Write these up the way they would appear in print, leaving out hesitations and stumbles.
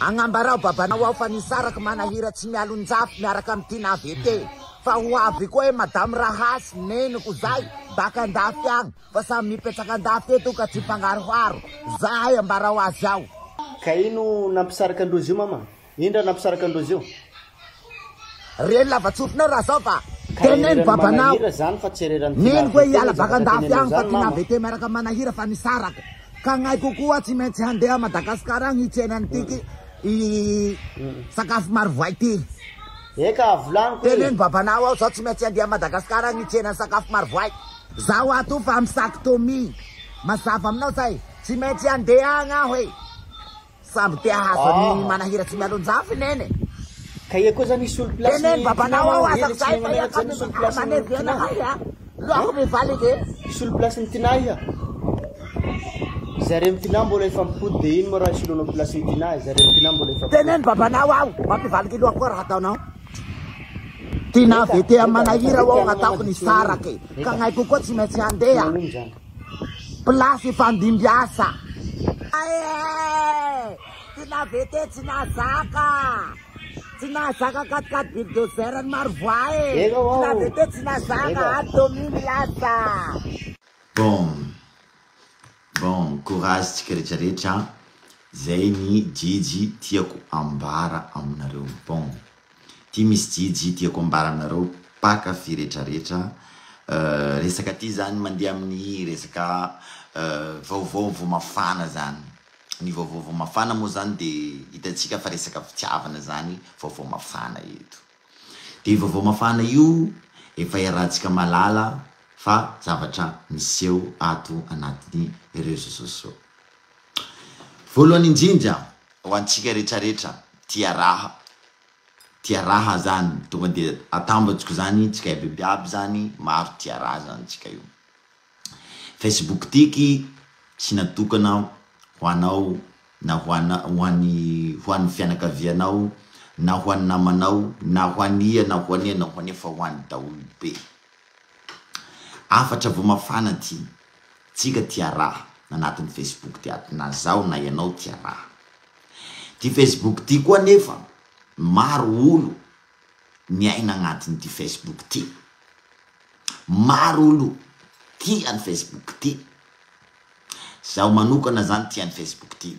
Agnambarao babanao ao fa nisaraky Manahira tsy mialonjafy miaraka am Tina VT fa ho avy koa e madame Rahasy neniko zay baka andafy agny fa samy mipetraka andafy eto ka tsy mpangaroharo zahay ambarao azy ao. Ka ino nampisaraka androzy io mama? Ino raha nampisaraka androzy io? Reny lava-tsofinao raha zao fa Ka teneno ereran'i babanao. Manahira zany fa tsy ereran'i Tina Nino koa VT hiala le baka zavatra andafy tenenao agny fa zany Tina mama. VT miaraka am Manahira fa nisaraka. Ka gnay kokoa tsy maintsy handeha Madagascar agny hitsena an'tiky i sakafo marovoay ty. Eka volaniko e. Teneno babanao aho zao tsy maintsy handeha Madagascar agny hitsena ny sakafo marovoay. Zaho ato fa am-sactomie. Mazava aminao zay? Tsy maintsy handeha agny aho e. Samby te hahazo an'i Manahira tsy mialonjafy neny e. Ka ia koa zany hisolo place Teneno ny babanao Tinah ao e, aza le tsy zay fa ia megnamegna ka zany hisolo place ny manevy Tinah. anakay a. Lohako mivalike. Hisolo place ny Tinah iha. Zareo am Tinah mbola efa mipody de ino moa raha hisoloanao place ny Tinah e, zareo am Tinah mbola efa mipody. Teneno babanao ao, mampivaliky lohako koa raha ataonao. Tinah Eka, VT am eka, refa Manahira mety ao any mama ataoko de tsy magnino. nisaraka e. Ka Eka, gnaiko koa tsy maintsy tsy handeha. magnino zany. Place ifandimbiasa. Ae! Tinah VT tsy nahazaka! Tsy nahazaka quat-quat bulldozer ny Marovoay e! Eka Tinah ho'aho. VT tsy nahazaka, Eka. Atomy miasa! Bon bon courage tsika rehetra rehetra an, zay ny jijy tiako ambara aminareo bon ty misy jijy tiako ambara aminareo mpakafy rehetra rehetra resaka ty zany mandeha amin'ny resaka vaovao vao mafana zany ny vaovao vao mafana moa zany de hitantsika fa resaka fitiavana zany vaovao mafana eto de vaovao mafana io efa iarahantsika mahalala fa zavatra miseho ato anatin'ny réseaux sociaux. Voalohany indrindra ho antsika retraretra tia raha, tia raha zany tonga de atambatsiko zany tsika iaby iaby zany maro tia raha zany tsika io. Facebook tiky tsy natokana ho anao na ho ana ho an'ny ho an'ny fianakavianao na ho an'ny namanao na ho an'ia na ho an'ia na ho an'ia fa ho an'ny daholobe. Hafatra vao mafana ty, tsika tia raha anatin'ny Facebook ty ato na zaho na ianao tia raha. Ty Facebook ty koa anefa maro olo miaina agnatin'ity Facebook ty. Maro olo tia ny Facebook ty. Zaho manokana zany tia ny Facebook ty.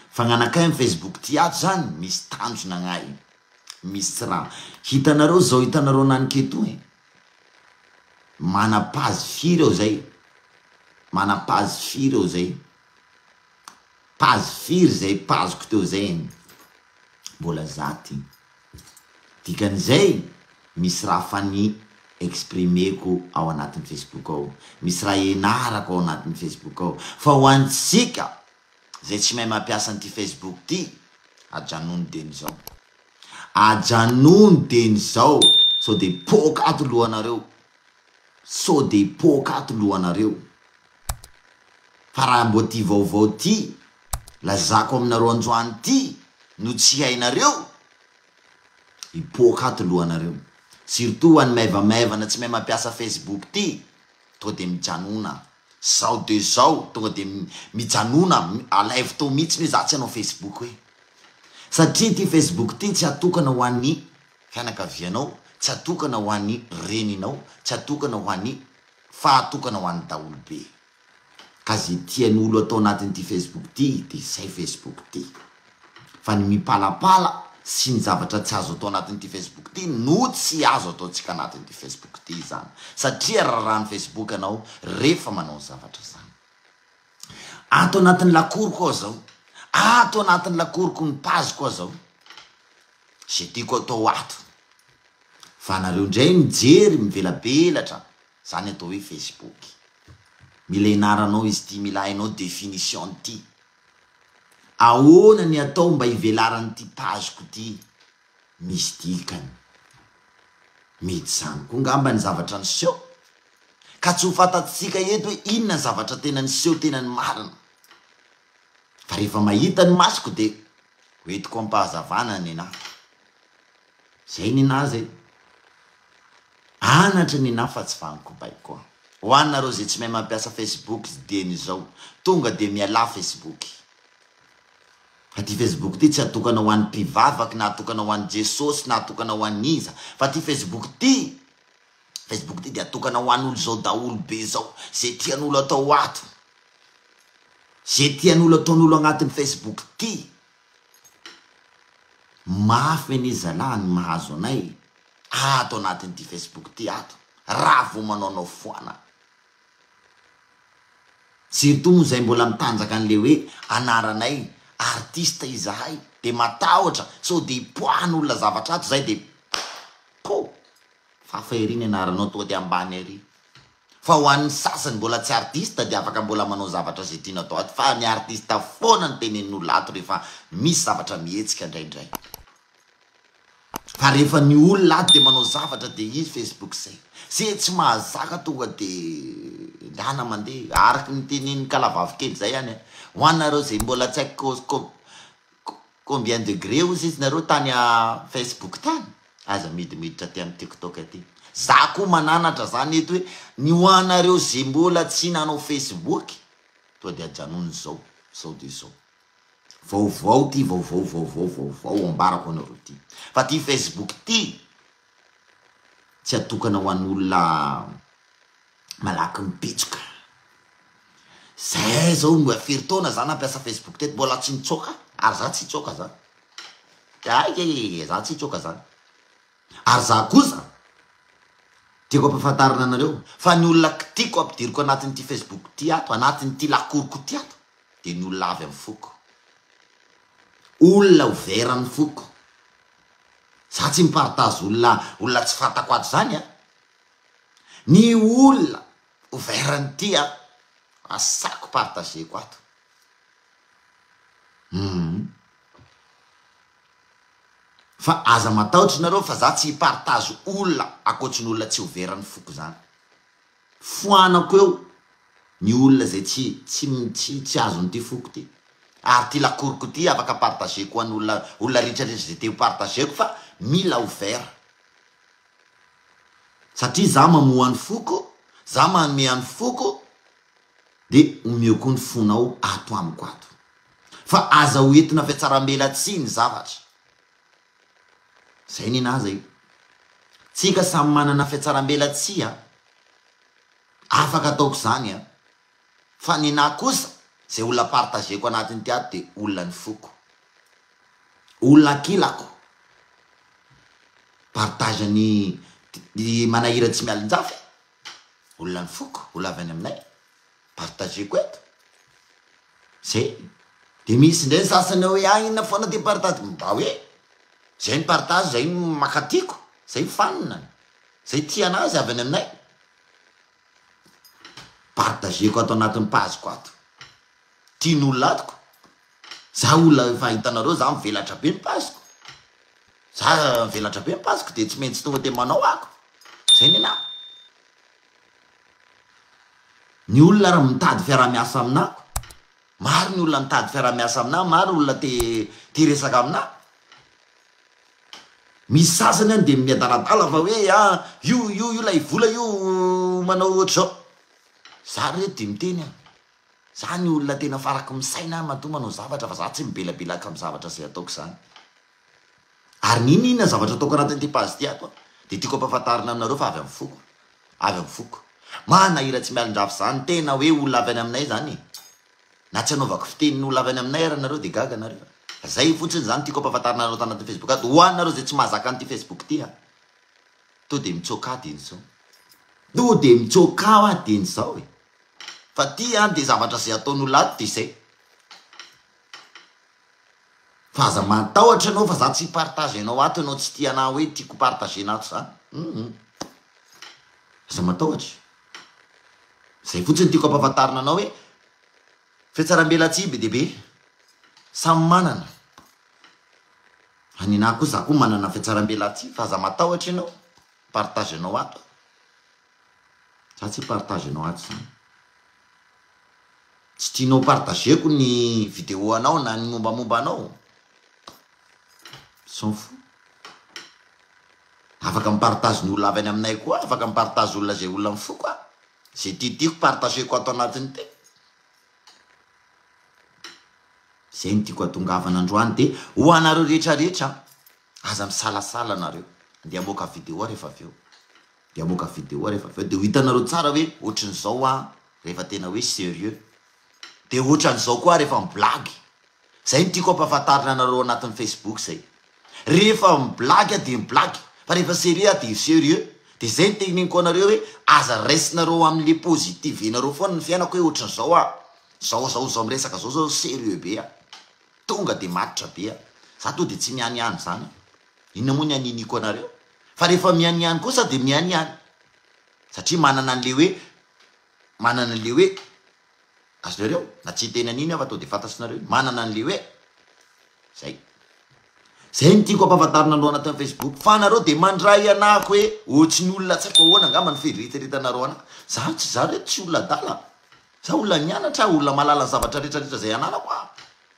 Fa gnanakay am Facebook ty ato zany misy tanjona gnay. Misy raha hitanareo zao hitanareo naniketo e! Mana page firy eo zay? Mana page firy eo zay? Page firy zay page-ko teo zay? Mbola za ty. Dikan'izay misy raha fa ni exprimer-ko ao anatin'ny facebook ao, misy raha enarako ao anatin'ny facebook ao, fa ho antsika Zay tsy mahay mampiasa an'ity facebook ty, ajanony dieny zao. Ajanony dieny zao sao de hipoaka ato lohanareo. Sao de hipoaka ato lohanareo. Fa raha mbô ty vaovao ty lazako aminareo androany ty no tsy hainareo, hipoaka ato lohanareo. Surtout ho an'ny maivamaivana tsy mahay mampiasa facebook ty, tonga de mijanona. Zao de zao, tonga de mijanona alaivo tao mihitsy hoe za tsy hanao facebook hoe. Satria ity facebook ity tsy atokana ho an'ny fianakavianao, tsy atokana ho an'ny reninao, tsy atokana ho an'ny fa atokana ho an'ny daholobe. Ka ze tian'olo atao anatin'ity facebook ity de zay facebook ity. Fa ny mipalapala sy ny zavatra tsy azo atao anatin'ity facebook ity no tsy azo ataontsika anatin'ity facebook ity izany satria raràn'ny facebook anao refa manao zavatra zany. Ato anatin'ny lakoriko aho zao, ato anatin'ny lakoriko ny page-ko aho zao, ze tiako atao ato. Fa nareo ndray mijery mivelabelatra, zany atao hoe facebook. Mila ianaranao izy ity, mila hainao definition-n'ity. Ahoana ny atao mba hivelaran'ity page-ko ity misy dikany? Mety izany koa ngamba ny zavatra niseho? Ka tsy ho fantatsika eto hoe inona ny zavatra tena niseho tena ny marina. Fa rehefa mahita ny masoko dia ho entiko am-pahazavana nenah. Zay nenah zay. Anatra nenah fa tsy vanon-kobay koa. Ho anareo zay tsy mahay mampiasa Facebook dieny izao, tonga dia mialà Facebook. Fa ty Facebook ty tsy atokana ho an'ny mpivavaky na atokana ho an'i Jesosy na atokana ho an'iza fa ty Facebook ty Facebook ty de atokana ho an'olo zao daholo be zao ze tian'olo atao ato ze tian'olo ataon'olo agnatin'ny Facebook ty mafy anie zalah ny mahazo anay ato anatin'ity Facebook ty ato raha vao manaonao foana. Surtout moa zay mbola mitanjaka anle hoe anaranay artiste izahay de matahotra sao de hipoahan'olona zavatra ato zay de po! Fafa ery ny anaranao tonga de ambany ery. Fa ho an'ny sasany mbola tsy artiste de afaka mbola manao zavatra zay tiana atao ato fa ny artiste foana no tenenin'olona ato rehefa misy zavatra mihetsika indraindray. Fa rehefa ny olona ato de manao zavatra de izy Facebook zay. Ze tsy mahazaka tonga de ndana mandeha. Araky ny tenenin'i kalavavy kely zay ihany an. Ho anareo zay mbola tsy haiko co- combien degré ozy izy nareo tany Facebook tany, aza midimiditra aty amin'ny tiktok aty. Za koa mananatra zany eto hoe ny ho anareo ze mbola tsy nanao Facebook, tonga de ajanony zao, zao de zao. Vaovao ty vaovao vaovao vaovao ambarako anareo ty fa ty Facebook ty tsy atokana ho an'olona malaky mipitsoka zay zao mba firy taona za nampiasa Facebook teto mbola tsy nitsoaka ary za tsy hitsoaka zany ay za tsy hitsoaka zany ary za kosa tiako ampafantarina anareo fa ny olona kitiko ampidiriko anatin'ity Facebook ty ato anatin'ity lakoriko ty ato dia ny olona avy amin'ny foko. Olona ouvert ny foko. Za tsy mi-partage olona olona tsy fantako ato zany a. Ny olona ouvert an'ity a, asako partager-ko ato. Hum. Fa aza matahotra nareo fa za tsy hi-partage olona ankoatry ny olona tsy ouvert ny foko zany. Foanako eo ny olona izay tsy tsy tsy tsy azon'ity foko ity. Ary ity lakoriko ity afaka partager-ko ho an'olona olona rehetra rehetra izay te ho partager-ko fa mila ouvert. Satria za mamoha ny foko, za manome an'ny foko de omeo koa ny fonao ato amiko ato. Fa aza ho entina fiatsarambelatsihy ny zavatra. Zay nenaha zay. Tsika samy manana fiatsarambelatsihy a! Afaka ataoko zany a! Fa nenaha kosa zay olona partageko anatin'ity ato de olona ny foko. Olona ankilako. Partage ny Manahira Tsimialonjafy e! Olona ny foko, olona avy any aminay. Partageko eto. Zay. De misy indray ny sasany hoe ah inona foana ty partage, mba hoe zay ny partage zay no makatiako, zay fanina, zay tia anazy avy any aminay. Partageko ato anatin'ny page-ko ato. Tian'olona ato ko. Za olona efa hitanareo za mivelatra be ny page-ko. Za mivelatra be ny page-ko de tsy maintsy tonga de manao ako. Zay nenaha. Ny olona ary mitady fiaraha-miasa aminà, maro ny olona mitady fiaraha-miasa aminà, maro olona te te hiresaka aminà. Misy sasany any dia miadaladala fa hoe ah io io io ilay vola io manao ohatr'izao. Za re dia miteny an, za ny olona tena faraky misaina aho matoa manao zavatra fa za tsy mibelabelaka amin'ny zavatra izay ataoko izany. Ary n'inon'inona zavatra ataoko anatin'ity page ity ato dia tiako ampahafantarina aminareo fa avy amin'ny foko, avy amin'ny foko. Manahira tsy mialon-drafy izany, tena hoe olona avy any aminay izany e! Na tsy anaovako fitenin'olona avy any aminay ary nareo dia gaga nareo. Zay fotsiny izany tiako ampahafantarina anareo tanatin'ny facebook ato. Ho anareo izay tsy mahazaka an'ity facebook ity an! To dia mitsoaka dieny izao. To dia mitsoaka hoa dieny izao e! Fa ty an dia zavatra izay ataon'olona ato dia izay. Fa aza matahotra ianao fa za tsy hi-partage anao ato ianao tsy tia anah hoe tiako partager-na ato zany hum aza matahotra zay fotsiny tiako ampahafantarina anao hoe fiatsarambelatsihy be dia be samy manana fa nenah koa za koa manana fiatsarambelatsihy fa aza matahotra ianao partage anao ato za tsy hi-partage anao ato zany. Tsy tianao partager-ko ny vidéo anao na ny mombamomba anao? S'en fout. Afaka mi-partage ny olona avy any aminay koa, afaka mi-partage olona izay olona ny foko aho. Izay tiatiako partager-ko ato anatin'ity. Zay no tiako hatongavana androany de ho anareo rehetra rehetra aza misalasala nareo andeha hamoaka video aho rehefa avy eo de hamoaka video aho rehefa avy eo de ho hitanareo tsara hoe ohatrin'izao aho rehefa tena hoe serieux de ohatran'izao koa aho rehefa mi-blague zay no tiako hampahafantarina anareo anatin'ny facebook zay rehefa mi-blague aho de mi-blague fa rehefa serieux aho de serieux de zay no teneniko anareo hoe aza raisinareo amle positive-nareo foana ny fiainako hoe ohatrin'izao aho Zao zao zao miresaka zao zao serieux be a! Tonga de matotra be a! Za to de tsy mianiany zany a! Inona moa ny aniniako anareo? Fa rehefa mianiany kosa de mianiany! Satria manana an'le hoe manana an'le hoe azonareo? Na tsy hiteny an'iny aho fa to de fantatrinareo iny, manana an'le hoe zay. Zay no tiako ampahafantarina anareo anatin'ny facebook fa nareo de mandray anah hoe ohatry ny olona tsy haiko ahoana angamba ny fieritreretanareo anah. Za tsy za reto tsy olona adala. Za olona nianatra aho, olona mahalala ny zavatra rehetra rehetra izay ananako aho.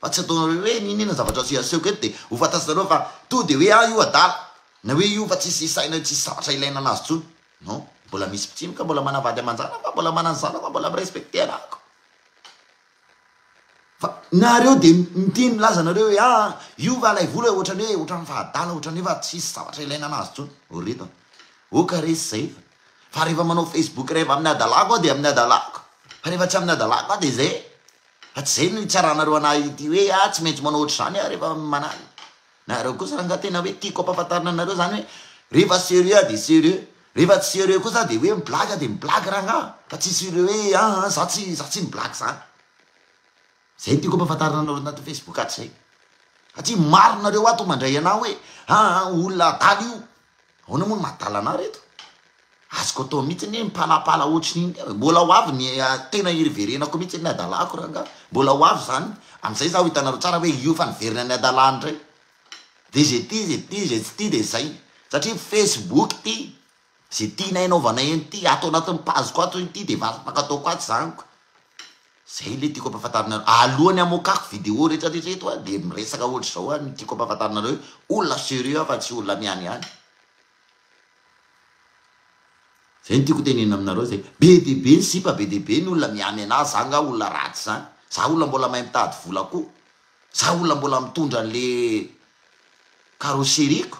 Fa tsy ataonareo hoe n'inon'inona zavatra asehosehoko eto dia ho fantatrareo fa to dia hoe ah io adala, na hoe io fa tsisy saina tsisy zavatra ilaina anazy intsony. Non, mbola misy mpitsimoka, mbola manavady aman-janako aho, mbola manana zanako aho, mbola mi-respecter anako. Fa nareo dia miteny milaza nareo hoe ah io va ilay vola ohatran'ny hoe ohatran'ny fa adala, ohatran'ny hoe fa tsisy zavatra ilaina anazy intsony. O reto a! Ok resy zay fa. Fa rehefa manao facebook rehefa amin'ny hadalako aho dia amin'ny hadalako, fa rehefa tsy amin'ny hadalako aho dia zay, fa tsy zay no hitsaranareo anah ity hoe ah tsy maintsy manao ohatr'izany aho rehefa manala, nareo kosa rangaha tena hoe tiako ampahafantarina anareo zany hoe rehefa serieux aho dia serieux, rehefa tsy serieux kosa aho dia hoe mi-blague aho dia mi-blague rangaha, fa tsisy ireo hoe ah ah za tsy za tsy mi-blague zany. Zay no tiako ampahafantarina anareo anaty facebook ato zay, satria maro nareo ato mandray anah hoe ah ah olona adala io, Ahoana moa no maha adala anah reto? Azoko atao mihitsy anie mipalapala ohatrin'iny e, mbola ho avy ny tena hiriverenako mihitsy ny hadalako rangah, mbola ho avy zany, amizay zaho hitanareo tsara hoe io fa niverina ny hadalany ndray, de ze tia ze tia ze tsy tia de zay, satria facebook ty, ze tianay anaovanay an'ity ato anatin'ny page ko ato ity de efa afaka ataoko ato zany ko, zay le tiako ampahafantarina alohan'ny hamoakako video rehetra rehetra eto aho de miresaka ohatr'izao aho no tiako ampahafantarina anareo hoe olona serieux aho fa tsy olona mianiany. Zay no tiako tenenina aminareo zay. Be dia be ny sipa, be dia be ny olona miany anah, za nga olona ratsy zany? Za olona mbola mahay mitady vola koa, za olona mbola mitondra an'le carrosserie-ko.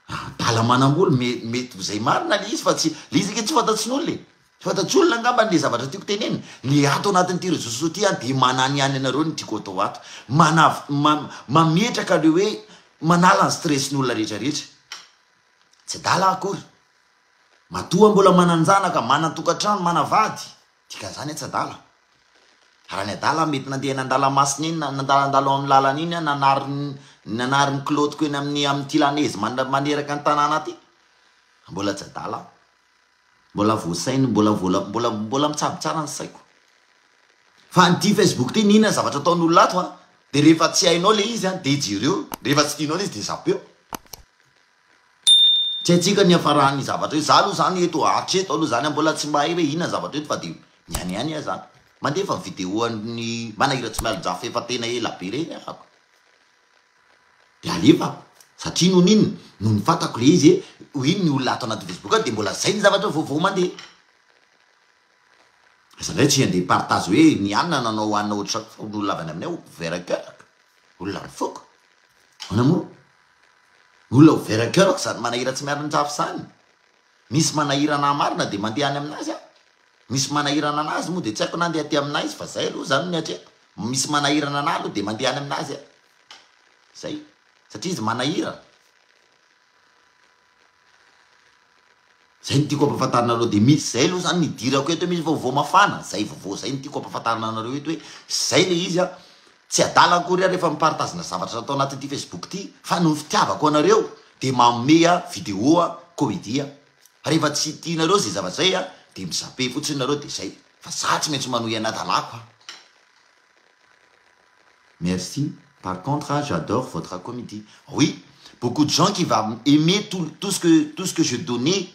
Adala manambola, mety ho zay marina le izy fa tsy, le izy ange tsy fantatsin'olona e, tsy fantats'olona angamba le zavatra tiako tenenina, le ato anatin'ity réseaux sociaux ty an de mananiany anareo ny tiako atao ato, manav- ma- mametraka le hoe manala ny stress-ny olona rehetra rehetra, tsy adala aho akory, matoa mbola manan-janaka, manan-tokantrano, manavady, Dikan'izany tsy adala. Raha ny adala mety nandeha eny an-dalamasina iny na nandalandalo amin'ny lalana iny aho nanary ny nanary ny kilaotiko eny amin'ny amin'ity lanezy maneraka ny tanàna aty. Mbola tsy adala aho. Mbola voasaina, mbola vola mbola mbola mitsabo tsara ny saiko. Fa an'ity Facebook ity n'inona zavatra ataon'olona ato an, dia rehefa tsy hainao ilay izy an, dia jereo, rehefa tsy tianao ilay izy dia zapeo. Tsy haintsika ny hiafaran'ny zavatra io. Za aloha zany eto hatreto aloha zany aho mbola tsy mahay hoe inona ny zavatra eto fa de miany ihany aho zany. Mandefa ny video an'ny Manahira Tsimialonjafy efa tena ela be reny ahako. De alefako. Satria noho ny inona? Noho ny fantako le izy hoe iny ny olona ato anaty Facebook ato de mbola zay ny zavatra vaovao mandeha. Aza ndray tsy handeha hi-partage hoe ny anona nanao anona ohatr'izao fa ny olona avy any aminay ouvert cœur. Olona mifoka. Ahoana moa? Olona ouvert cœur zany manahira tsy miarin-jafy zany. Misy manahirana ahy marina de mandeha any aminazy aho. Misy manahirana anazy moa de tsy haiko na andeha aty aminahy izy fa zay aloha zany ny hatreto. Misy manahirana anahy aloha de mandeha any aminazy aho. Zay. Satria izy manahirana. Zay no tiako ampahafantarina anareo de misy zay aloha zany ny idirako eto hoe misy vaovao mafana, zay vaovao zay no tiako ampahafantarina anareo eto hoe zay le izy an, tsy adala akory aho rehefa mi-partage-na zavatra atao anatin'ity facebook ity fa noho ny fitiavako anareo de manome aho video aho comédie aho, fa rehefa tsy tianareo zay zavatra zay an de mi-zapper fotsiny nareo de zay, fa za tsy maintsy manohy an'adalako an. Merci par contre j'adore votre comédie oui beaucoup de gens qui va aimer tout tout ce que tout ce que je donner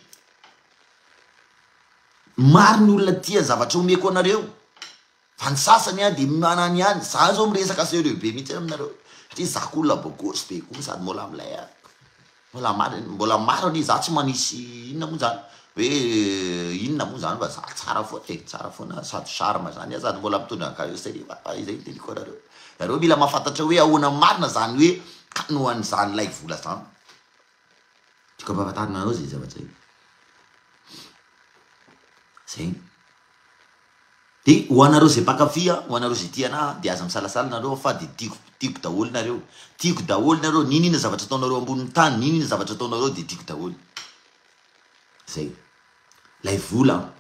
maro ny olona tia zavatra omeko anareo fa ny sasany an de manany ihany za zao miresaka sérieux be mihitsy aminareo satria za ko olona bogosy be koa sady mbola milay a mbola maro mbola maro anie za tsy manisy inona moa zany. Hoe inona moa zany fa za tsara foana e, tsara foana sady charme zany aho sady mbola mitondra ny carrosserie fa izay no teniko anareo. Nareo mila mahafantatra hoe ahoana marina zany hoe kanoan'izany lay vola zany. Tiako ampahafantarina anareo zay zavatra zay. Zay. De ho anareo zay mpankafy an, ho anareo zay tia anah de aza misalasala nareo fa de tiako tiako daholo nareo, tiako daholo nareo, n'inon'inona zavatra ataonareo ambonin'ny tany, n'inon'inona zavatra ataonareo de tiako daholo. Zay. Lay vola an,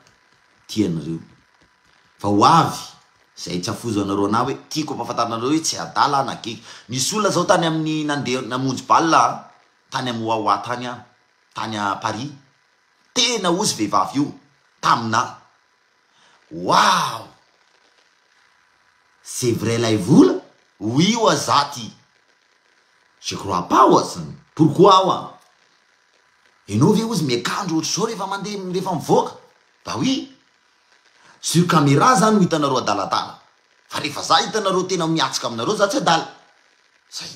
tia anareo. Fa ho avy zay tsy afozanareo anah hoe tiako ampahafantarina anareo hoe tsy adala aho na gegy. Nisy olona zao tany amin'ny nandeha namonjy bal aho, tany amin'ny wawa tany aho, tany à Paris. Tena ozy vehivavy io taminah. Waouh! C'est vrai lay vola? Oui oa za ty. Je crois pas oa zany. Pourquoi oa? Enao ve ozy miakandro ohatr'izao rehefa mandeha rehefa mivoaka? Bah oui! Sur camera zany no hitanareo adaladala. Fa rehefa za hitanareo tena miatsika aminareo za tsy adala. Zay.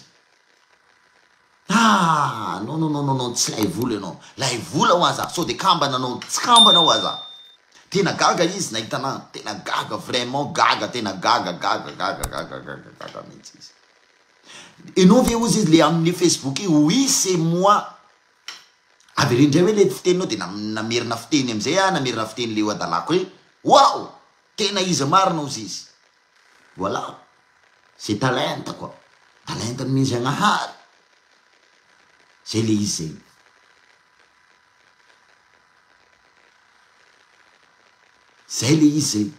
Ah non non non non non tsy lay vola ianao, lay vola hoa za, sao de kambana anao, tsy kambana hoa za, tena gaga izy nahita anah, tena gaga vraiment gaga, tena gaga gaga gaga gaga gaga gaga mihitsy izy, enao ve ozy izy le amin'ny facebook io, oui c'est moi, avereno indray hoe le fiteninao de namerina fiteny amizay ah, namerina fiteny le hadalako hoe waouh tena iza marina ozy izy. Voilà! Zay talenta quoi! Talenta nomen'i Zagnahary! Zay le izy zay. Zay le izy zay.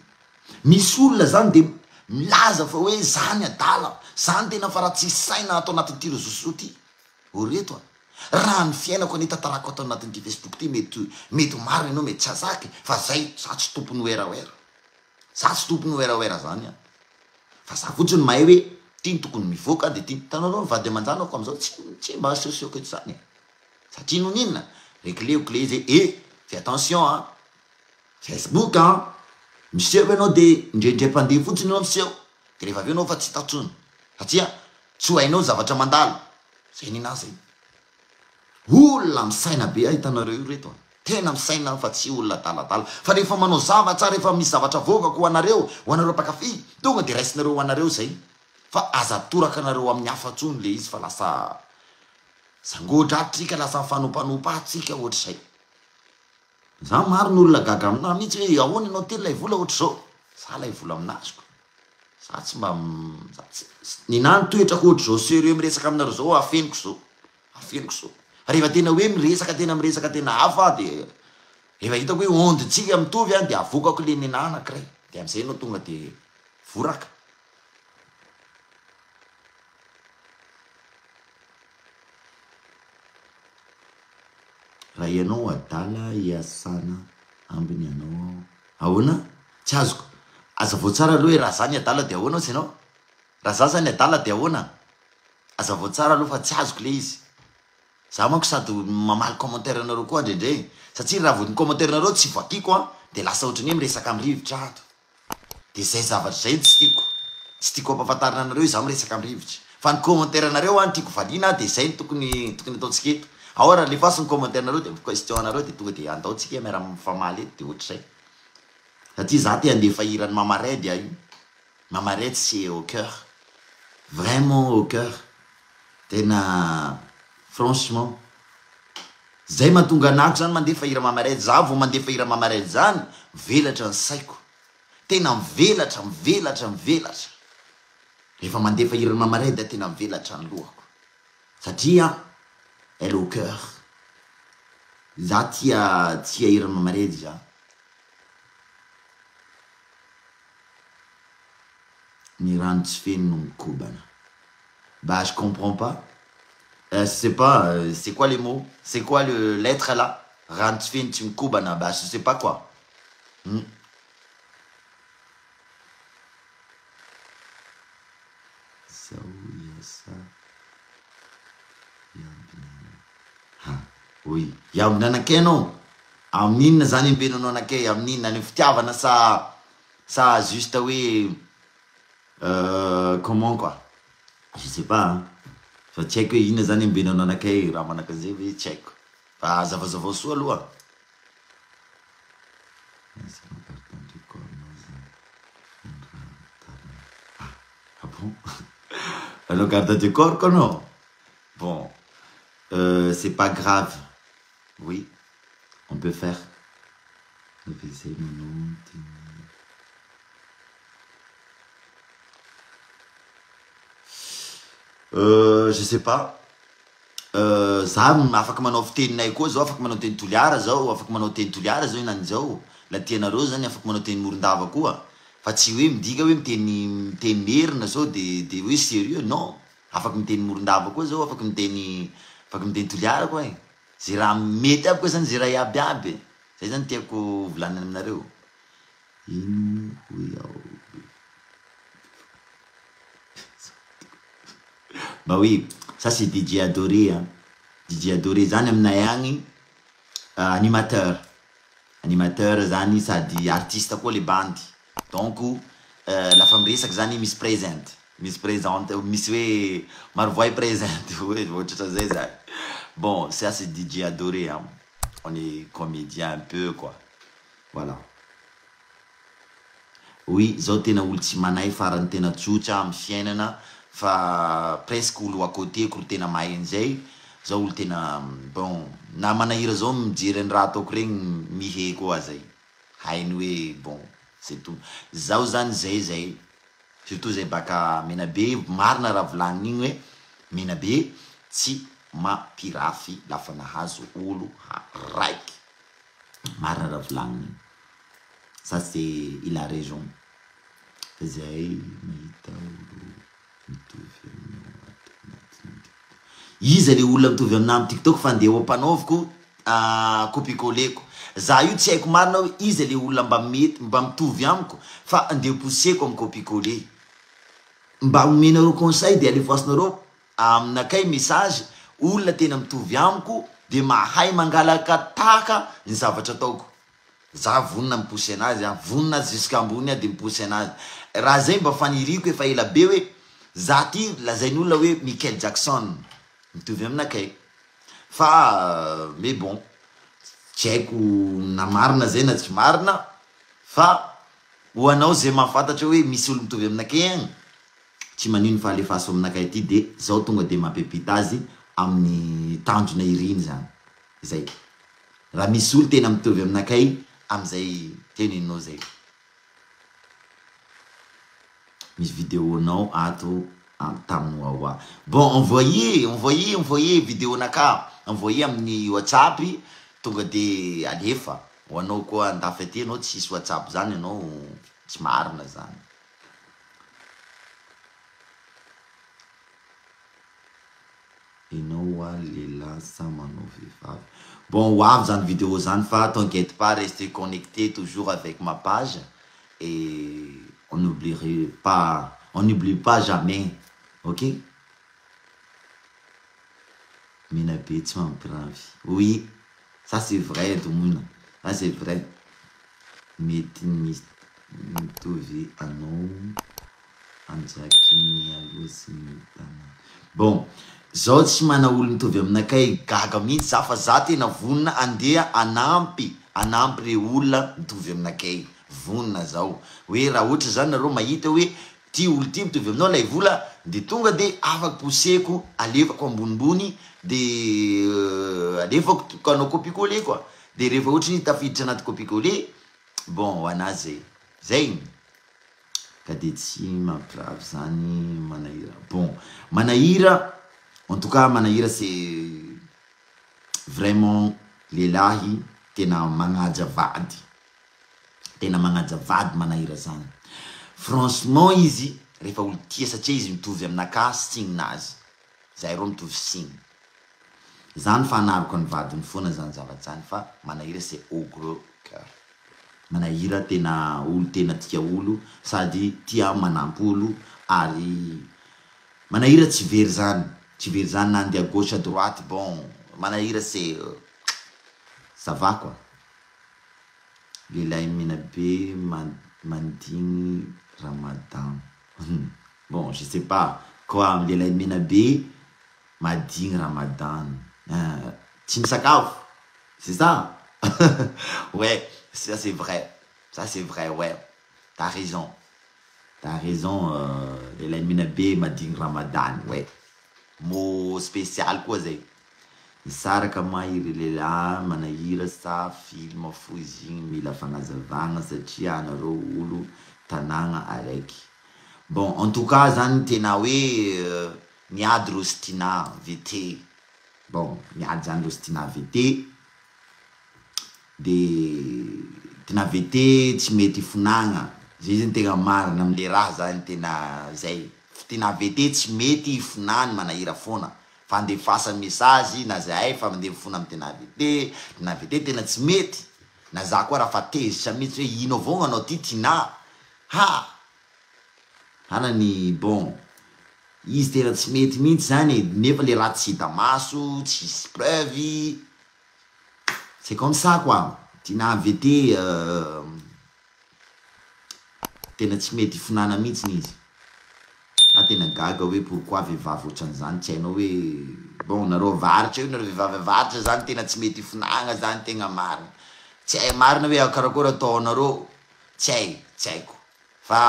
Misy olona zany de milaza fa hoe za ny adala, za ny tena fa raha tsisy saina ato anatin'ity réseaux sociaux ty. O reto a! Raha ny fiainako anie tantarako ato anatin'ity Facebook ty mety mety ho marina ianao mety tsy hahazaka e, fa zay, za tsy tompon'ny werawera. Za tsy tompony werawera zany an! Fa za fotsiny mahay hoe ty ny tokony mivoaka de ty, hitanareo ny vady aman-janako amizao tsy tsy mba asehosehoko eto zany e! Satria noho n'inona? Regleko le izy hoe eh! Fais attention an! Facebook an! Miseho ianao de indraindray mpandeha fotsiny ianao miseho de rehefa avy eo ianao efa tsy hita intsony satria tsy ho hainao ny zavatra mandalo, zay ninahy zay. Olona misaina be aho hitanareo io reto a! Tena misaina aho fa tsy olona adaladala. Fa rehefa manao zavatra rehefa misy zavatra avoakako ho anareo, ho anareo mpankafy, tonga dia raisinareo ho anareo izay. Fa aza atoraka anareo amin'ny hafa intsony le izy fa lasa sangotra ato tsika, lasa mifanompanompa ato tsika ohatr'izay. Za maro ny olona gaga aminah mihitsy hoe ahoana ianao telo lay vola ohatr'izao. Za lay vola amin'azoko. Za tsy mba, za tsy, ninahy ny toetrako ohatr'izao serieux miresaka aminareo zao afeniko zao. Afeniko zao. Fa rehefa tena hoe miresaka tena miresaka tena hafa aho de rehefa hitako hoe onde tsika mitovy an de avokako le nenah anakiray de amizay enao tonga de voraka. Raha ianao adala hiasana ambiny anao aho. Ahoana? Tsy azoko. Azavao tsara aloha hoe raha za ny adala de ahoana ozy ianao? Raha za zany adala de ahoana? Azavao tsara aloha fa tsy azoko le izy. Za manko sady mamaly commentaire nareo koa indraindray satria raha vao ny commentaire nareo tsy vakiko an de lasa ohatran'ny hoe miresaka amin'ny rivotra ato. De zay zavatra zay no tsy tiako. Tsy tiako ampahafantarina anareo hoe za miresaka amin'ny rivotra. Fa ny commentaire nareo an tiako valiana de zay no tokony tokony ataontsika eto. Ao ary alefaso ny commentaire nareo de question anareo de tonga de andao tsika miara mifamaly eto de ohatr'izay. Satria za te handefa hiran'i Mama Red aho io. Mama Red c'est au coeur. Vraiment au coeur. Tena franchement. Zay mahatonga anako zany mandefa hira Mama Red. Za vao mandefa hira Mama Red zany, mivelatra ny saiko. Tena mivelatra, mivelatra, mivelatra. Rehefa mandefa hiran'i Mama Red aho tena mivelatra ny lohako. Satria elle au coeur. Za tia tia hiran'i Mama Red za. Ny rano tsy feno no mikobana. Bah je comprends pas euh je sais pas c'est quoi les mots c'est quoi le lettre là rano tsy feno tsy mikobana bah je sais pas quoi hum. Zao hiasa hiambina anao. Ha, oui. Hiambina anakay anao? Amin'inona zany hiambenanao anakay? Amin'inona? Any fitiavana sa sa juste hoe comment quoi? Je sais pas an! Fa tsy haiko hoe inona zany hiambenanao anakay raha manaka an'izay ve tsy haiko. Fa azavazavao soa aloha. Ah bon? Manao garde du corps ko anao? Bon, c'est pas grave, oui, on peut faire. Je sais pas, za afaka manao fiteninay koa zao, afaka manao teny Toliara zao, afaka manao teny Toliara zao henany zao, la tianareo zany afaka manao teny Morondava koa, fa tsy hoe midika hoe miteny miteny merina zao de de hoe sérieux, non, afaka miteny Morondava koa zao, afaka miteny afaka miteny Toliara koa e, ze raha mety aby koa zany ze raha iaby iaby e, zay zany tiako volanina aminareo. Ino hoy aho Bah oui, ça c'est DJ Adoré an, DJ Adoré zany aminay agny animateur, animateur zany sady artiste koa le bandy, donc lafa miresaky zany misy present, misy presente, misy hoe marovoay present hoe ohatrohatran'izay zany, bon ça c'est DJ Adoré an, on est comedien un peu quoi, voilà. Oui zao tena olo tsy manay farany tena tsotra am fiainana fa presque olo à côté ko ro tena mahay anizay, zao olo tena bon na manahira zao mijery any raha ataoko regny mihe koa zay, hainy hoe bon c'est tout, zaho zany zay zay surtout zay baka Menabe marina raha volagniny igny hoe Menabe tsy mampirafy lafa nahazo olo raiky, marina raha volagniny igny. Ça c'est il a raison fa zahay mahita olo mitovy aminao ato anatin'ny tiktok. Iza le olona mitovy aminah am tiktok fa ndeha ho ampanaoviko copie coller ko. Za io tsy haiko marina hoe iza le olona mba mety mba mitovy amiko fa ndeha pousseko am copie coller. Mba omenareo conseil de alefasinareo aminakay message olona tena mitovy amiko de mahay mangalaka tahaka ny zavatra ataoko. Za vonona mi-pousser anazy an, vonona jusqu'à ambony aho de mi-pousser anazy. Raha zay mba faniriako efa ela be hoe za ty lazain'olona hoe Michael Jackson, mitovy aminakay. Fa mais bon, tsy haiko na marina zay na tsy marina fa ho anao zay mahafantatra hoe misy olo mitovy aminakay agny, tsy manino fa alefaso aminakay aty de zaho tonga de mampiampita azy amin'ny tanjona iriny zany. Zay. Raha misy olo tena mitovy aminakay amizay teneninao zay. Misy vidéo nao ato tamin'ny wawa. Bon envoyer, envoyer, envoyer vidéo naka, envoyer amin'ny whatsapp tonga de alefa. Ho anao koa andafy aty anao tsisy whatsapp zany anao tsy marina zany. Enao hoa lehilahy sa manao vehivavy? Bon ho avy zany vidéo zany fa t'inquiète pas reste connecté toujours avec ma page et on n'oublierait pas on n'oublie pas jamais ok? Menabe tsy mampiravy oui ça c'est vrai Domoina ça c'est vrai mety mitovy anao Anjakin'ny aloha sy ny tanana. Bon, zao tsy mana olo mitovy aminakay gaga mihitsy za fa za tena vonona andeha anampy anampy re olona mitovy aminakay, vonona zaho hoe raha ohatra zany nareo mahita hoe ty olo ty mitovy aminao lay vola de tonga de afaka pousseko alefako ambonimbony de alefako hanao copie coller quoi, de rehefa ohatra izy tafiditra anaty copie coller bon ho anazy zay, zay. Ka de tsy mampiravy zany Manahira. Bon, Manahira, en tout cas Manahira c'est vraiment lehilahy tena magnaja vady, tena magnaja vady Manahira zany. Franchement izy rehefa olo tia satria izy mitovy aminakahy signe-nazy, zahay roa mitovy signe. Zany fa anariko ny vadiny foana zany zavatra zany fa Manahira c'est au gros coeur. Manahira tena olo tena tia olo sady tia manampy olo ary Manahira tsy very zany tsy very zany na andeha gauche à droite bon Manahira c'est ça va quoi Lehilahy menabe mandigny ramadan bon je sais pas quoi lehilahy menabe madigny ramadan tsy misakafo c'est ça ouais ça c'est vrai. Ça c'est vrai ouais, t'as raison, t'as raison lehilahy menabe madigny ramadany ouais, mot spécial koa zay. Nisaraka ma iry lehilahy manahira sa film fo izy igny mila fagnazavagna satria anareo olo tanàgna araiky. Bon en tout cas zany tena hoe niady rô sy Tina VT, bon niady zany rô sy Tina VT, de Tina VT tsy mety ifonagna, zay zany tegna marina amle raha zany tena zay, Tina VT tsy mety ifonany manahira foana, fa andefasany message na zahay fa mandeha mifona amy Tina VT, Tina VT tena tsy mety, na za koa raha fa tezitra mihitsy hoe ino avao gn'anao ty Tina, ha! Anany bon izy tena tsy mety mihitsy zany e, nefa le raha tsy hita maso, tsisy preuve, c'est comme ça quoi, Tina VT tena tsy mety ifonana mihitsiny izy, za tena gaga hoe pourquoi vehivavy ohatran'izany tsy hainao hoe bon nareo avaratra io nareo vehivavy avaratra zany tena tsy mety ifonagna zany tegna marina, tsy hay marina hoe karakory ataonareo, tsy hay, tsy haiko fa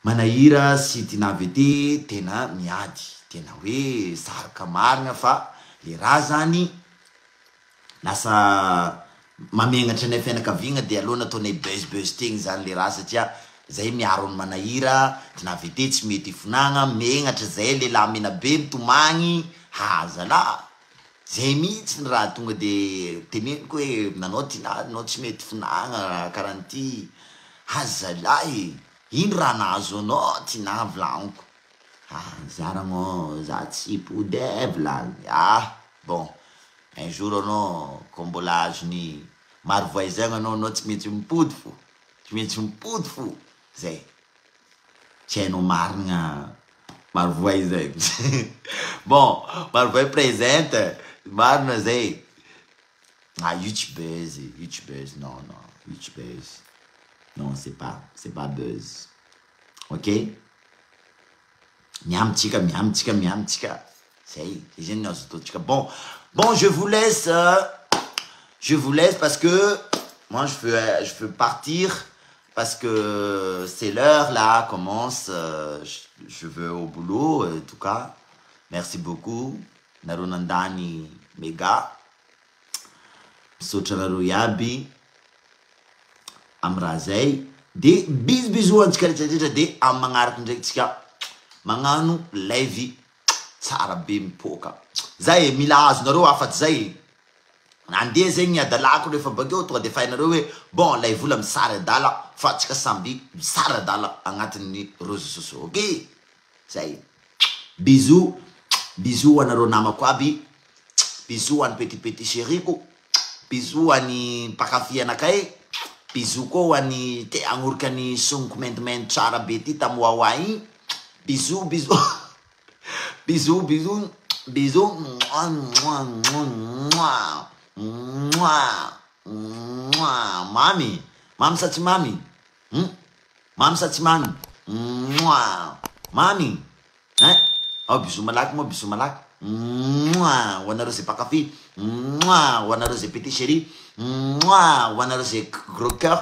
manahira sy Tina VT tena miady, tena hoe saraka marina fa le raha zany lasa mamegnatra anay fianakaviagna de aleo nataonay buzz buzz tegny zany le raha satria zay miaro an'i Manahira, Tina VT tsy mety ifonagna, megnatra zay lehilahy menabe mitomagny, ha zalah, zay mihitsy ny raha tonga de teneniko hoe nanao Tina anao tsy mety fonagna karahan'ity, ha zalahy e, ino raha nahazo anao Tina volagniko, ah zaragno za tsy hipody e volagniny, ah bon un jour anao ko mbola azony maro voisin anao, anao tsy maintsy mipody fo, tsy maintsy mipody fo, zay, tsy hainao marigna maro voisin bon maro voisin presente marina zay, ah io tsy buzz, io tsy buzz non non io tsy buzz, non c'est pas c'est pas buzz, ok, miamy tsika miamy tsika miamy tsika, zay, zay zany no azo ataontsika, bon bon je vous laisse, je vous laisse parce que moi je veux partir parce que c'est l'heure là commence, je veux au boulot en tout cas, merci beaucoup nareo nandany mega, misaotra anareo iaby amy raha zay, de bisous bisous antsika rehetrarehetra de amy magnaraky ndraiky tsika magnano live tsara be mipoka, zay e mila azonareo afatsy zay, nandeha zegny ny adalako rehefa bakeo tonga de fa hainareo hoe bon lay vola misary adala fa tsika samby misary adala agnatin'ny réseaux sociaux, ok zay, bisous bisous ho anareo namako aby, bisous ho an'ny petit petit chéri-ko, bisous ho an'ny mpakafy anakay, bisous koa ho an'ny te hagnoriky ny sonoko maintimainty tsara be ty tamy wawa igny, bisous bisous bisous bisous bisous mouah mouah mouah mouah mouah mamy mamy sa tsy mamy hum mamy sa tsy mamy mouah mamy hein ao bisous malaky moa bisous malaky mouah ho anareo zay mpankafy mouah ho anareo zay petit chéri mouah ho anareo zay gros cœur.